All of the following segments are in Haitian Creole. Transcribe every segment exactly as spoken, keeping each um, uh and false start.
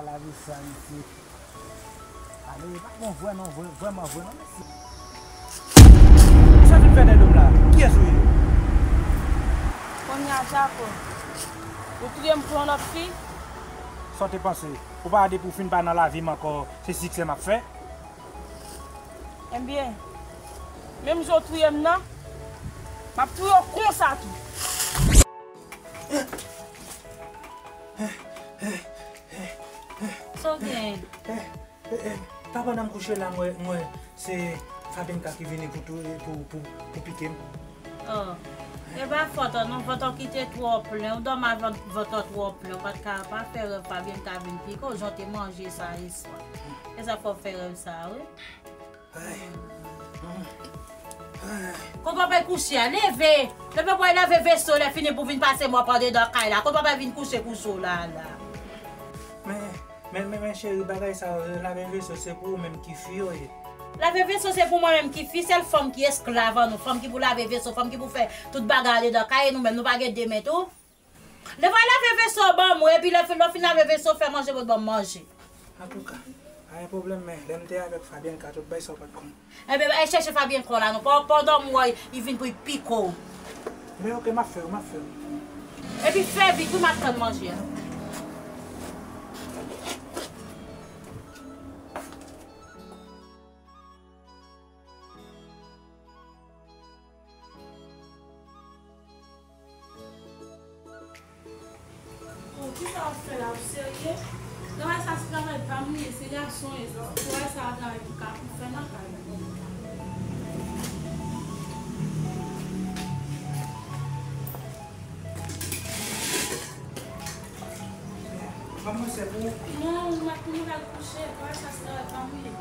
Lavi sa, mesye. Ale, e pa bon vrèman, vrè-, vrèman, vrèman, mesye. Ou sot vin fè dèyè do m la? Kiyès ou ye? Kounye a, Djako, ou touye m pou yon lòt fi? Sa w te panse? Ou pa wè depi w fin pa nan lavi m ankò, se siksè m ap fè? Ebyen, menm jan w touye m nan, m ap touye w konsa tou. Sa w gen? Eh, eh, eh, pa pandan m kouche la, mwen, mwen, se Fabienka ki vini pou tou-, pou, pou, pou pike m. Oh, e pa fòt ou non, vant ou ki te twò plen, ou dòmi avè vant ou twò plen, ou pa t ka pa fè rèv Fabienka vin pike w, jan w te manje sa yèswa. E sa fè w fè rèv sa, wi. Ay. Ay. Kote w ap al kouche a? Leve! Leve pou w al lave veso, lè fini pou w vin pase mòp andedan kay la. Kote w ap al vin kouche, kouche w la, la? Men, men, men, men, cheri, bagay sa yo, lave veso, se pou ou menm ki fi yo ye. Lave veso, se pou mwen menm ki fi, sèl fanm ki esklav an nou, fanm ki pou lave veso, fanm ki pou fè tout bagay andedan kay, e nou menm, nou pa gen de men tou? Leve w al lave veso w ban mwen, epi lè, lè w fin lave veso w, fè manje pou w ban m manje. Antouka, pa gen pwoblèm, men lè m te avèk Fabienka, tout bagay sa w pa t konn. Ebyen, al chèche Fabienka w la non, pa, pandan m wè li vin pou l pike w. Men oke, m ap fè w, m ap fè w. Epi fè vit wi, m ap tann manje a. Oh, kisa w ap fè la, ou serye? Travay sa se travay pa m li ye, se gason ye. Travay sa a travay pou ka pou fè nan kay. Ban mwen sèl pou ou. Non, ou mèt pou nou al kouche, travay sa se travay pa m li ye.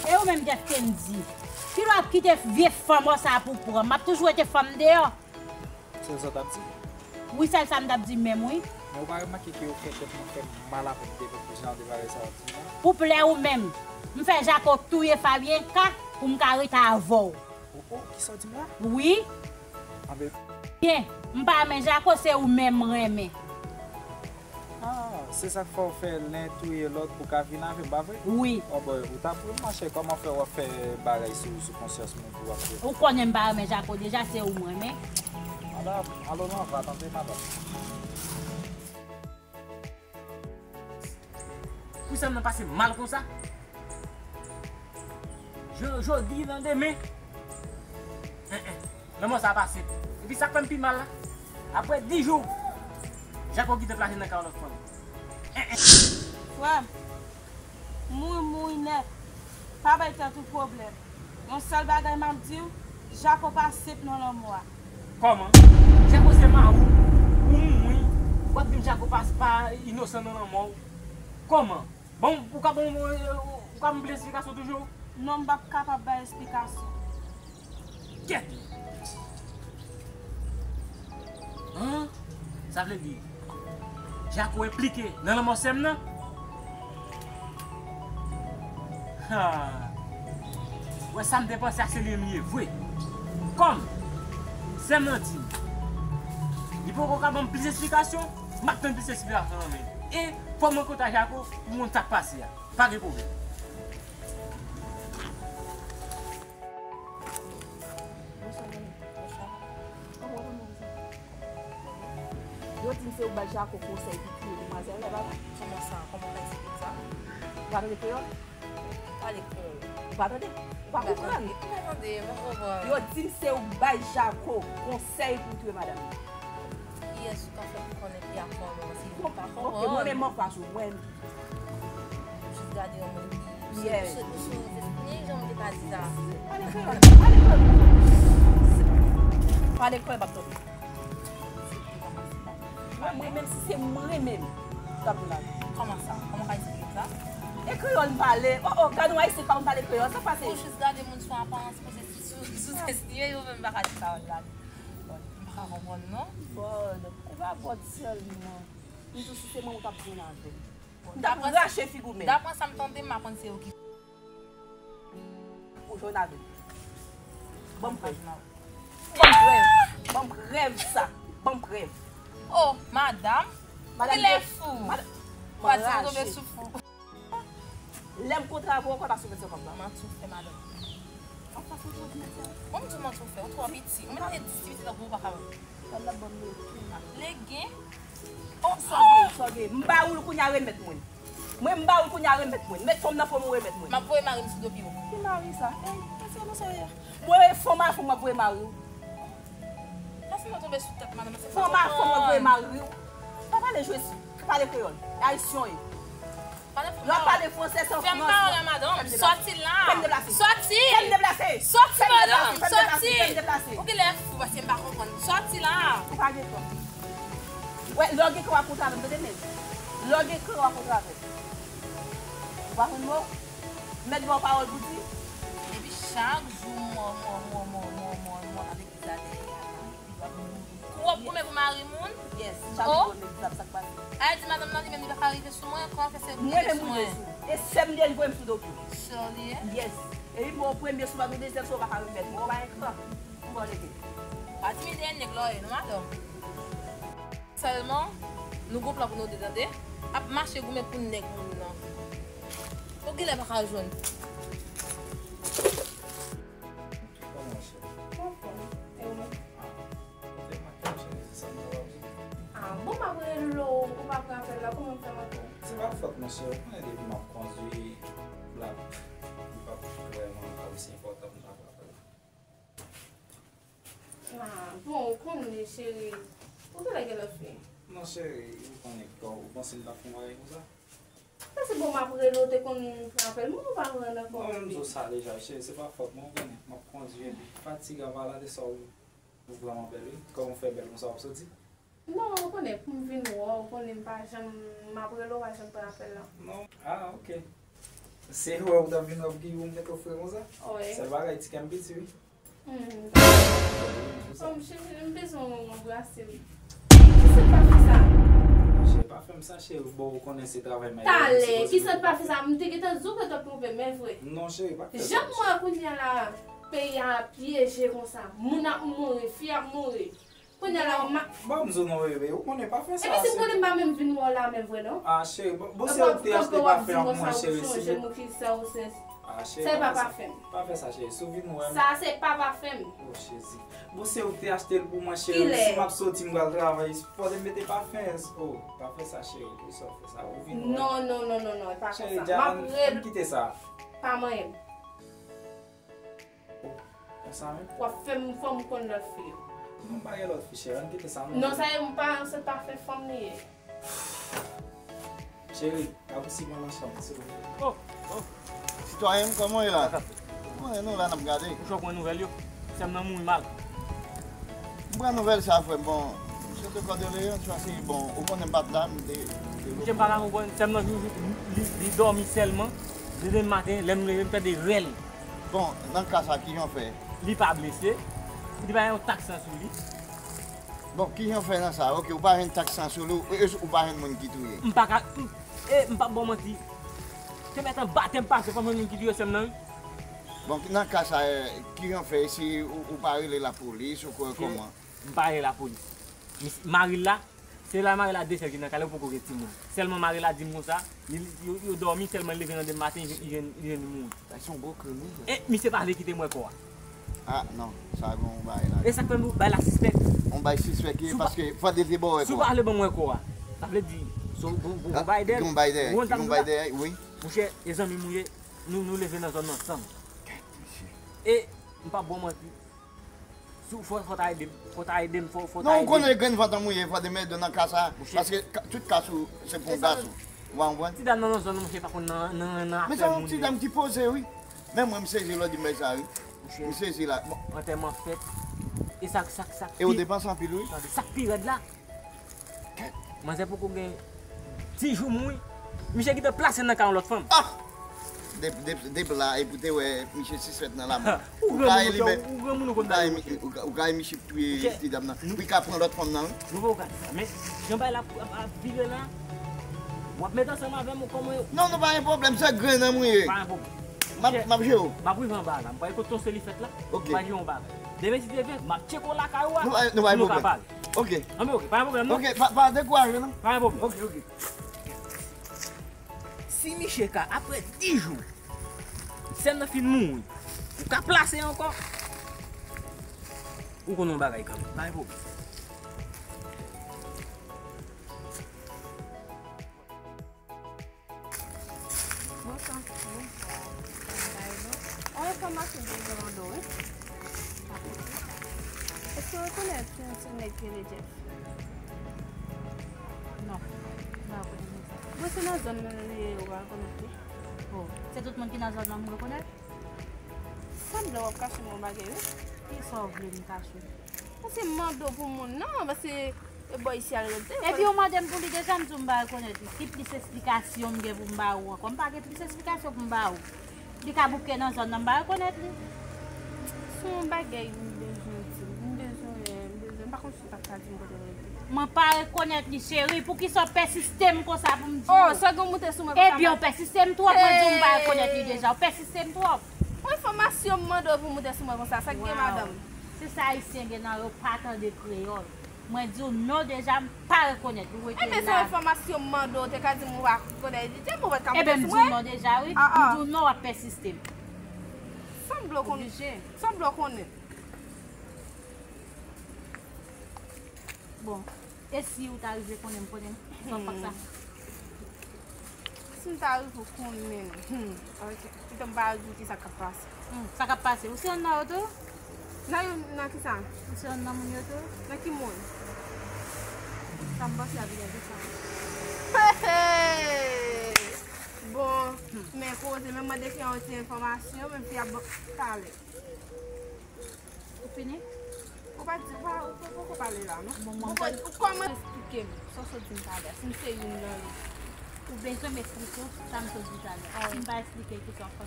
E ou menm, Jeff Kendy, kilè w ap kite vye fanm sa a pou pran m? M ap toujou rete fanm deyò. Sèl sa w t ap di? Wi, sèl sa m t ap di menm, wi. Men ou pa remake ke ou fè tèt mwen fè mal avèk de, pou jan de bagay sa w ap di la? Pou plè ou menm, m fè Jako touye Fabienka pou m ka rete avè w. Oh, oh, kisa w di m la? Wi. Anben. Byen, m pa renmen Jako, se ou menm m renmen. Ah, se sa k fè w fè len touye lòt pou ka vin avè m, pa vre? Wi. Oh, bon, ou t ap ri m, machè, kòman fè w ap fè bagay sou, sou konsyans mwen pou w ap fè? Ou konnen m pa renmen Jako deja, se ou m renmen. Madanm, alò nou anva, tande, madanm. Pou sè m nan pase mal konsa? Jo-, jodi, nan demen. En, en. Lanmò sa pa senp. Epi sa k fè m pi mal la, apre dis jou, Jako kite plase nan kay yon lòt fanm. En, en. Frè m, mouri, mouri nèt. Pa bay tèt ou pwoblèm. Yon sèl bagay m ap di w, Jako pa senp nan lanmò a. Kòman? Jako se mari w, ou mouri, w ap di m Jako pa, pa inosan nan lanmò w. Kòman? Bon, ou ka ban m, ou ka ban m plis esplikasyon toujou? Non, m p ap kapab bay esplikasyon. Kèt! An? Sa vle di, Jako enplike nan lanmò sè m nan? Ha! Wè sa m te panse a, se li menm li ye vre. Kòm sè m nan di m li poko ka ban m plis esplikasyon, m ap tann plis esplikasyon nan men l. E fò mwen kontakte Jako pou m konn sa k pase a. Pa gen pwoblèm. Bonswa, manmi. Bonswa. Kòman w ye, manmi? Yo di m se ou bay Jako konsèy pou touye demwazèl la, papa. Kòman sa? Kòman w ka eksplike m sa? Ou pa tande kreyòl? Pale kreyòl. Ou pa tande? Ou pa konprann? M pa tande, m pa konprann. Yo di m se ou bay Jako konsèy pou touye madanm li. Kiyès ou ka fè m konnen ki ak kòman si m pa konprann? Bon, ok, mwen menm m anfas ou, mwen. Jis gade yon moun ki, ou sou, ou sou, ou sou, ni jan m te ka di sa. Pale kreyòl, pale kreyòl. Pale kreyòl, m ap tande. Mwen, mwen menm, si se mwen menm, m t ap di la. Kòman sa? Kòman w ka eksplike m sa? E kreyòl m pale. Oh, oh, gade yon ayisyen k pa konn pale kreyòl, sa k pase? Ou jis gade moun sou aparans, pou se sou, sou, sou sens li ye, ou menm pa ka di sa, gade. Bon, m pa ka konprann, non. Bon, e pa vòt sèlman. M di w si se mwen ou t ap jwenn avè l. M t ap rache figi w menm. Daprè sa m tande, m pa konn se ou ki. Ou jwenn avè l. Ban m prèv. Ban m prèv. Ban m prèv sa. Ban m prèv. Oh, madanm. Madanm, kilè fou? Madanm, mwen raje. Tonbe sou fou. Lè m kontre avè w, ou konn pa sou vennsenk òm nan. Manti w fè, madanm. Ou pa fè twòp manti. Bon, m di w manti w fè, ou twò piti. Ou mèt gen dis piti tankou ou pa ka wè. Sa l ap ban m legen. Legen? Oh, sa w gen, sa w gen. M ba ou l kounye a, remèt mwen. Mwen, m ba ou l kounye a, remèt mwen. Met fanm nan, fanm ou remèt mwen. M ap voye mari m sou do pye w. Ki mari sa? Ey, mwen se yon serye. Mwen, fanm a fanm, m ap voye mari w. Pase mwen tonbe sou tèt madanm nan, se pa konprann. Fanm a fanm, m ap voye mari w. Pa pale jwe, pale kreyòl. Ayisyen w ye. Lè w ap pale fransè, se an Frans. Fè m pale, madanm. Sòti la. Fè m deplase. Sòti. Fè m deplase. Sòti, madanm. Fè m deplase. Fè m deplase. Ou genlè fou paske m pa konprann. Sòti la. Ou pa gen tan. Wè, lè w gen kran w ap kontre avè m, tande nèg. Lè w gen kran w ap kontre avè m. Ou pa konn mo? Mèt ba w pawòl pou di. Epi chak jou mò, mò, mò, mò, mò, mò, mò nan legliz la dèyè a. Kou w ap goumen pou mari moun? Yes, chak jou mwen di sa, sa k pase. Ay di madanm nan li menm li pa ka rive sou mwen, kòman fè se rive sou mwen? Mwen menm rive sou ou. E sè m li ye, li voye m sou do pye w. Sè w li ye? Yes. Epi mwen premye sou mwen, dezyèm sou ou pa ka remèt mwen, ou pa gen kran. M ba w lege. Pa timide nèg la w ye non, madanm. Sèlman, nou gon plan pou nou de, tande. Ap mache goumen pou nèg moun nan. Ou genlè pa ka jwenn. Kòman, cheri? Mwen anfòm. E ou menm? Ah, ou te manke m, cheri, se sa m kapab di. Ah, bon, m ap rele w, ou pa pran apèl la, kòman m fè manke w? Se pa fòt mwen, cheri, ou konnen depi m ap kondui, la, li p ap vrèman kòmsi enpòtan pou m ta pran apèl la. Ah, bon, ou konnen, cheri, ou genlè gen lòt fi. Non, cheri, ou konnen, ou panse m t ap fè yon bagay konsa? Paske bon, m ap rele w, te konn pran apèl mwen, ou pa rann ankò. Non, m di w sa deja, cheri, se pa fòt mwen, ou konnen, m ap kondui, epi fatig a pa la de sa ou, ou vrèman bèl, wi. Kòman ou fè bèl konsa, w ap soti? Non, ou konnen, pou m vin wè w, ou konnen m pa janm, m ap rele w, ou pa janm pran apèl la. Non, ah, ok. Se wè ou t ap vin wè pou ki ou mete w fre konsa? Wi. Sèl bagay, ti kè m piti, wi. Hmm. Fanm, cheri, m bezwen w anbrase m. Kisa w pa fè sa? Cheri, pa fè m sa, cheri. Bon, ou konnen se travay m ap fè. Talè, kisa w pa fè sa? M te gentan di w ke t ap twonpe m, men vre. Non, cheri, pa fè sa. Jan m wè kounye a la, peyi a pyeje konsa. Moun ap mouri, fi ap mouri. Kounye a la, ma... Bon, m di w non, bebe, ou konnen pa fè sa. Epi si m konnen m pa menm vin wè w la menm vre, non. Ah, cheri, bon, bon, se ou ki te achte pafen an pou mwen, cheri, si ou... Ah, cheri, pa fè sa. Pa fè sa, cheri. Si w vin wè m. Sa se pa pafen m. Oh, Jezi. Bon, se ou ki te achte l pou mwen, cheri. Si m ap soti, m pral travay, fò m mete pafen. Oh, pa fè sa, cheri. Poukisa w fè sa? Ou vin wè m. Non, non, non, non, non, e pa konsa. Cheri, Diane, ann kite sa. Pa manyen m. Konsa menm? W ap fè m, fè m konn lòt fi yo. Non, pa gen lòt fi, cheri, ann kite sa, non. Non, sa e m pa, se pa fè fanm li ye. Cheri, pa pou si mwen nan chanm, silvouplè. Oh, oh. Sitwayen, kòman w ye la? Ou konnen nou la, n ap gade. Ou chòk wè nouvèl yo? Sè m nan mouri mal. M pran nouvèl sa, frè m. Bon, je te condoléances, paske, bon, ou konnen m pa t la, m te, m te... Monchè, m pa ka konprann. Sè m nan, li, li, li dòmi sèlman. Demen maten, lè m leve, m tande rèl. Bon, nan ka sa, kijan w fè? Li pa blese. Li pa gen yon tak san sou li. Bon, kijan w fè nan sa? Ok, ou pa jwenn tak san sou li, ou, ou pa jwenn moun ki touye. M pa ka, m, e, m p ap ba w manti. Te mèt anba tè m pase, pa jwenn moun ki touye sè m nan, wi. Bon, nan ka sa, e, kijan w fè si ou, ou pa rele lapolis ou kwè kòman? M pa rele lapolis. Mari l la, se la mari l la de sèl ki nan kay la, yo poko gen timoun. Sèlman mari l la di m konsa, li, yo, yo dòmi, sèlman li leve nan demen maten, li jwenn, li jwenn, li jwenn li mouri. Sa se yon gwo krim, wi, frè. E, misye pa vle kite m wè kò a. Ah, non, sa gon bagay la. E sa k fè m di w bagay la sispèk. Yon bagay sispèk, wi, paske fò de te ba w wè kò a. Si w pa vle ban m wè kò a, sa vle di, si w gon, gon, gon bagay dèyè l. Gon bagay dèyè, wi. Monchè, e zanmi m ou ye, nou, nou leve nan zòn nan ansanm. E, m p ap ba w manti. Si w fò, fò ta ede m, fò ta ede m, fò, fò ta ede m. Non, ou konnen grenn vant an mouye, fò de m ede w nan ka sa, paske tout ka sou, se pou yon gason. Ou pa konprann? Ti dam nan nan zòn nan, monchè, pa konn nan, nan, nan afè moun. Men se yon ti dam ki poze, wi. Men mwen, m sezi lè w di m bagay sa, wi. M sezi la. Bon. Antèman fèt. E sa, sa, sa. E ou depanse anpil, wi. Tande, sa k pi rèd la. Manzè poko gen dis jou mouri. Misye gentan plase nan kay yon lòt fanm. Ah! De, de, de bla, epi w te wè misye sispèk nan lanmò. Ou granmoun ou konn bagay, monchè. Ou ka, ou ka misye touye ti dam nan. Wi, ka pran lòt fanm nan, wi. Nou poko ka di sa, men jan bagay la ap, ap, ap vire la, w ap met ansanm avè m kòman yo. Non, non, pa gen pwoblèm, se grenn an mouye. Pa gen pwoblèm. M ap, m ap jere w. M ap rive anba la. M pral kote yon seli fèt la. Ok. M pral jere yon bagay. Demen si Dye vle, m ap tcheke w lakay ou a. Nou pa, nou pa gen pwoblèm. Ok. Anben, ok, pa gen pwoblèm, non? Ok, pa, pa dekouraje, non? Pa gen pwoblèm. Ok, ok. Si miche ka, apre dis jou, sè m nan fin mouri, ou ka plase ankò, ou konn yon bagay kanmenm. Pa gen pwoblèm. Bonswa. Bonswa. Sa va, non? Yon enfòmasyon pou m te mande w, wi. Èske w rekonèt yon ti nèg ki rele Jeff? Non, m pa rekonèt nèg sa. Bon, se nan zòn nan li ye, ou pa rekonèt li? Oh, se tout moun ki nan zòn nan m rekonèt? Sanble w ap kache m yon bagay, wi. Kisa w vle m kache w? Paske m mande w pou moun nan, paske e bò isi a l rete. Epi ou mande m pou li deja, m di w m pa rekonèt li. Ki plis esplikasyon m gen pou m ba ou ankò? M pa gen plis esplikasyon pou m ba ou. Li ka bouke nan zòn nan, m pa rekonèt li. Se yon bagay m bezwen di w. M bezwen, m bezwen, m pa konn si w t ap ka di m kote l rete. Mwen pa rekonèt li, cheri. Poukisa w pèsiste m konsa pou m di w? Oh, sa gen w moute sou mwen konsa. Ebyen, w pèsiste m twòp, mwen di w m pa rekonèt li deja. W pèsiste m twòp. Yon enfòmasyon m mande w pou w moute sou mwen konsa. Sa k gen, madanm? Se sa Ayisyen gen nan yo, pa tande kreyòl. Mwen di w non deja, m pa rekonèt li. Ou rete la. Ebyen, se yon enfòmasyon m mande w, ou te ka di m ou pa rekonèt li. Ebyen, m di w non deja, wi. M di w non, w ap pèsiste m. Sanble w konnen. Oblije. Sanble w konnen. Bon, e si ou ta rive konnen m konnen sa fòk sa? Si m ta rive konnen, hmm, ok. Pito m pa di w ki sa k ap pase. Hmm, sa k ap pase? Ou se yonn nan yo tou? Nan yo, nan ki sa? Ou se yonn nan moun yo tou? Nan ki moun? Sa m panse a vin gen sa. Hey, hey! Bon, hmm, men koze, men mande ki yon ti enfòmasyon, men fi ap ban talè. Ou fini? Ou pa di, ou pa, ou pa, ou poko pale la, non. Bon, mwen ou pa, ou kòman eksplike m sa w sot di m talè a, si m se youn nan yo? Ou bezwen m eksplike w sa m sot di talè a. Si m pa eksplike l, kisa w ap fè?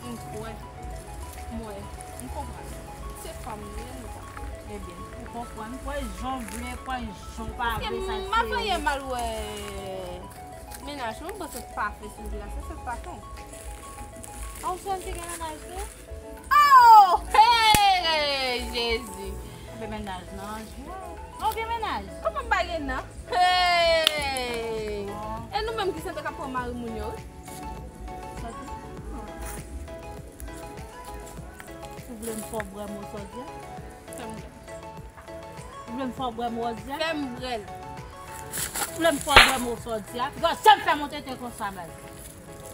M kwè. M wè. M konprann. Se fanm nou ye, nou pa. Ebyen, ou konprann. Kwè jan w vle, kwè jan w pa vle, sa se ou. Paske m pa fè anyen mal, wè. Mennaj mwen, bon, se pa fè sou glase, se pa ton. A w sèl ki gen mennaj tou? Oh! Hey! Jezi! Anben mennaj nan jwe. A w gen mennaj? Kòman m pa gen nan? Hey! E nou menm ki sanble k ap pran mari moun yo, wi. Sòti. Ou vle m fè w bwè mo sòti a? Fè m bwè. Ou vle m fè w bwè mo wòz ya? Fè m bwè l. Ou vle m fè w bwè mo sòdi a? Piga w janm fè m yon tenten konsa, baz.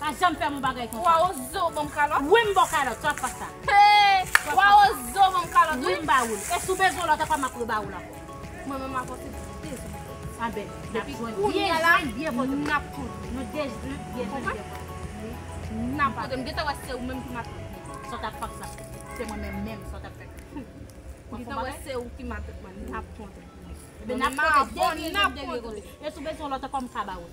Pa janm fè m yon bagay konsa. Wa ozo ban m kalòt? Wi, m ba w kalòt, sa pa sa. Hey! Wa ozo ban m kalòt, wi. Wi, m ba ou l. E si w bezwen lòt ankò, m ap reba ou l ankò. Mwen menm, m ap pote de zòn. Anben, n ap jwenn byen, jwenn byen kote. N ap kontre. Nou de, nou byen jwenn byen kote. N ap kontre. M gentan wè se ou menm ki m ap kontre. Sa w t ap fè sa? Se mwen menm menm, sa w t ap fè. Ou gentan wè se ou ki matant mwen, n ap kontre. Ebyen, n ap kontre, de vye, de vye kote. E si w bezwen lòt ankò, m ka ba ou l.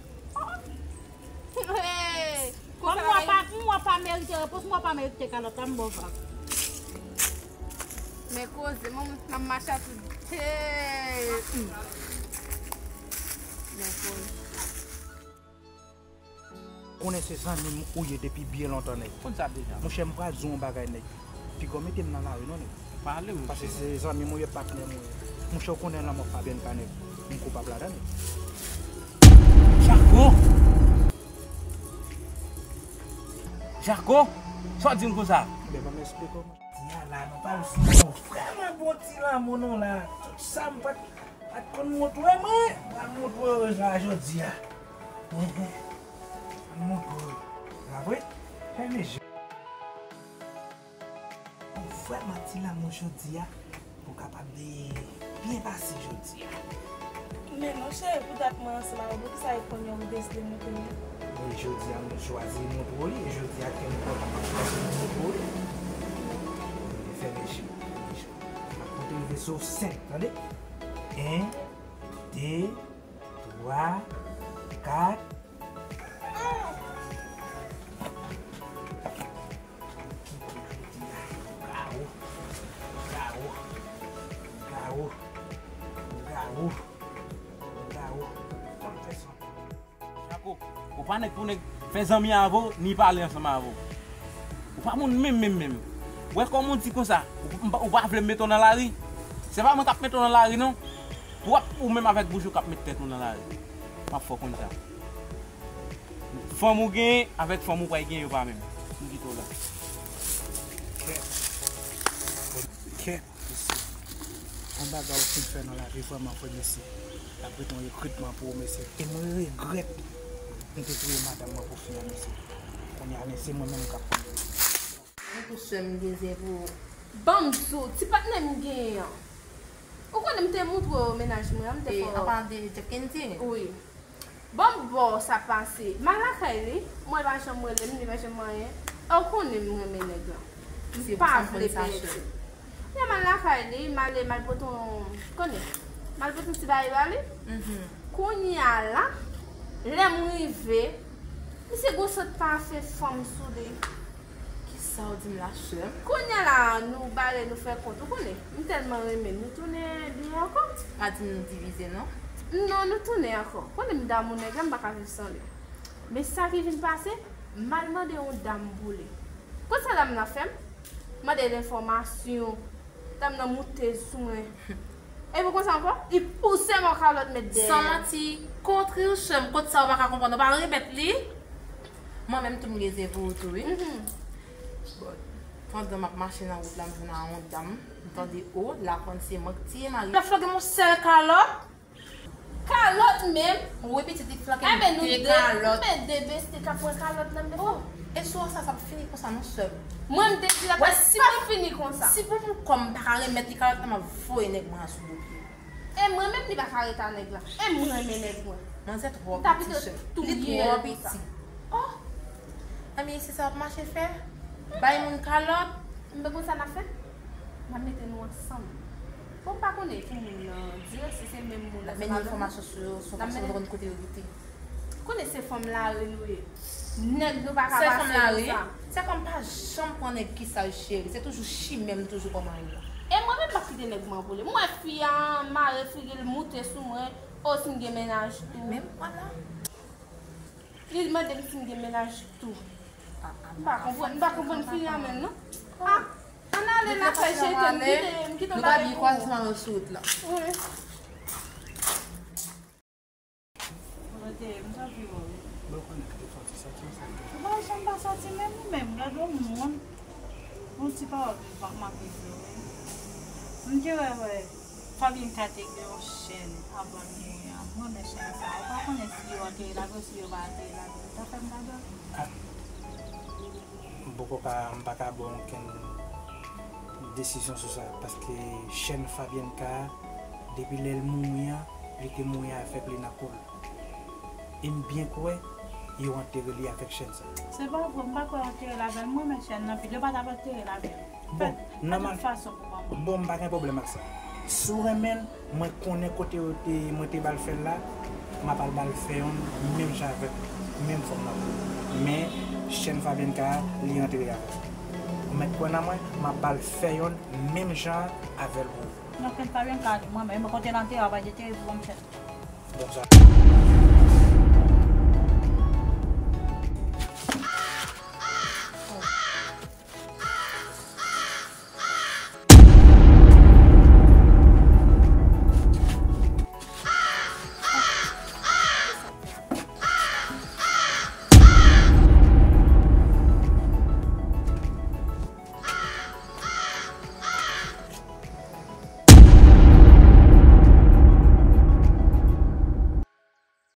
Hey! Kòm mwen pa, mwen pa merite repons, mwen pa merite kalòt la, m ba w sa. Men koze, mwen, m ap mache a tout. Hey! Men koze. Konnen se zanmi m ou ye depi byen lontan, nèg. Konn sa deja. Monchè, m pral di w yon bagay, nèg. Piga w mete m nan lari, non, nèg. Pale, monchè. Paske se zanmi m ou ye, patnè m ou ye. Monchè, w konnen lanmò Fabienne pa, nèg. M koupab ladan, nèg. Jako! Jako! Sa w di m konsa? Ebyen, ban m eksplike w, monchè. Di a la, nou pa l si nou vrèman bon ti lanmou, non, la. Tout sa m pa t, pa t konn montre mwen, m pral montre w la jodi a. Enhen. Mwen montre w. Pa vre? Fèmen je. Ou vrèman ti lanmou jodi a pou kapab byen pase jodi a. Men non cheri, pou dat mwen ansanm avè w, poukisa e kounye a ou deside montre m li? Wi, jodi a nou chwazi montre w li, e jodi a ke nou kontan ap chwazi montre w li. Fèmen je, fèmen je. M ap konte rive sou senk, tande? En, de, twa, kat, Gawo, gawo, gawo, gawo, gawo. Fè m fè sa. Jako, Ou pa nèg pou nèg fè zanmi avè w, ni pale ansanm avè w. Ou pa moun menm, menm, menm. Ou wè kòman w di konsa, ou, ou pa vle m mete w nan lari? Se pa mwen k ap mete w nan lari, non. Pwòp ou menm avèk bouch ou k ap mete tèt ou nan lari. M ap fè w konn sa. Fanm ou genyen, avèk fanm ou pral genyen, yo pa menm. M kite w la. Kèt. Kèt. Mesye, yon bagay ou fin fè nan lavi vrèman vre, mesye. L ap rete yon egretman pou ou, mesye. E mwen regrèt m te touye madanm mwen pou fi a, mesye. Kounye a, mesye, mwen menm k ap pran. Mwen tou sè m gen zen pou ou. Ban m di w, ti patnè m genyen an. Ou konnen m te montre w mennaj mwen an, m te fè w. An palan de Jack Kendy? Wi. Bon, bon, sa pase. M al lakay li, mwen pa janm rele m, li pa janm anyen. E w konnen m renmen nèg lan. M pa vle pèdi. Lè m al lakay li, m ale, m al pote yon, konnen, m al pote yon ti bagay ba li. Kounye a la, lè m rive, misye gon sant pafè fanm sou li. Kisa w di m la, sè m? Kounye a la, nou bare, nou fè kont. Ou konnen, m tèlman renmen l. Nou tounen byen ankò. Pa di m nou divize, non? Non, nou tounen ankò. Konnen m damou nèg la, m pa ka viv san li. Men sa ki vin pase, m al mande yon dam pou li. Konn sa dam nan fè m? Mande l enfòmasyon. Dam nan moute sou mwen. E pou konsa ankò, li pouse m yon kalòt met dèyè. San manti, kontre w, sè m, kot sa w pa ka konprann, ou pa remèt li. Mwen menm tou m gen zen pou ou tou, wi. Bon, pandan m ap mache nan wout la, m jwenn a yon dam, m tande, o, l aprann se mwen k tiye mari l. L ap flanke m yon sèl kalòt. Kalòt menm. Wi, pitit, li flanke m de kalòt. Enben, nou de, men de besti k ap pran kalòt nan men. O, e sou sa, sa ap fini konsa, non, sè m. Mwen, m te di l ap fini konsa. Si pou m kòm m pa ka remèt li kalòt la, m ap voye nèg mwen an sou do pye. E mwen menm, li pa ka ret a nèg la. E mwen renmen nèg mwen. Manzè twò piti, sè m. Li twò piti. O! Anben, se sa w ap mache fè? Bay moun kalòt? M pa konn sa n ap fè. N ap mete nou ansanm. Bon, m pa konnen ki moun nan di yo, si se menm moun nan, se pa menm moun. N ap mennen enfòmasyon sou yo, sou fason nou konn kote yo rete. Konnen se fanm lari nou ye. Nèg nou pa ka pase konsa. Se fanm lari? Se fanm pa janm pran nèg ki saj, cheri. Se toujou chimè m toujou pran mari m nan. E mwen menm m ap kite nèg mwen pou li. M wè fi a mare figi l moute sou mwen, o si m gen mennaj tou. Menm vwala. Li mande m si m gen mennaj tou. M pa konprann, m pa konprann fi a menm non. A, ann ale lakay cheri, m kite, m kite w lakay pou ou. Nou pa byen kwaze sou wout la. Wi. Kote m sòti yo wi. Bon, konnen ki te sòti, sòti ansanm. Ou pa janm pa sòti menm ou menm, gade yon moun. Yon ti pawòl m p ap manke di w wi. M te wè, wè, Fabien ka te gen yon chèn avan l mouri a. M renmen chèn sa. Ou pa konnen si yo antere l avè l, si yo pa antere l avè l. Ou ta fè m gade l? A. M poko ka, m pa ka ba w okenn desizyon sou sa, paske chèn Fabienka, depi lè l mouri an, li te mouri avèk li nan kò l. E m byen kwè yo antere li avèk chèn sa. Se pa vre, m pa kwè yo antere l avè l. M renmen chèn nan anpil. Yo pa t ap antere l avè l. Bon, nòmal. Bon, m pa gen pwoblèm ak sa. Si w renmen l, mwen konnen kote yo te, mwen te ba l fè l la, m ap al ba l fè yonn menm jan avèk menm fanm nan. Men, chèn Fabienka a, li antere avè l. Ou mèt kwè nan mwen, m ap ba l fè yonn menm jan avè l pou ou. Non, chèn Fabienka a, li mwen menm, kote l antere a, pa antere pou m chèn. Bon, sa.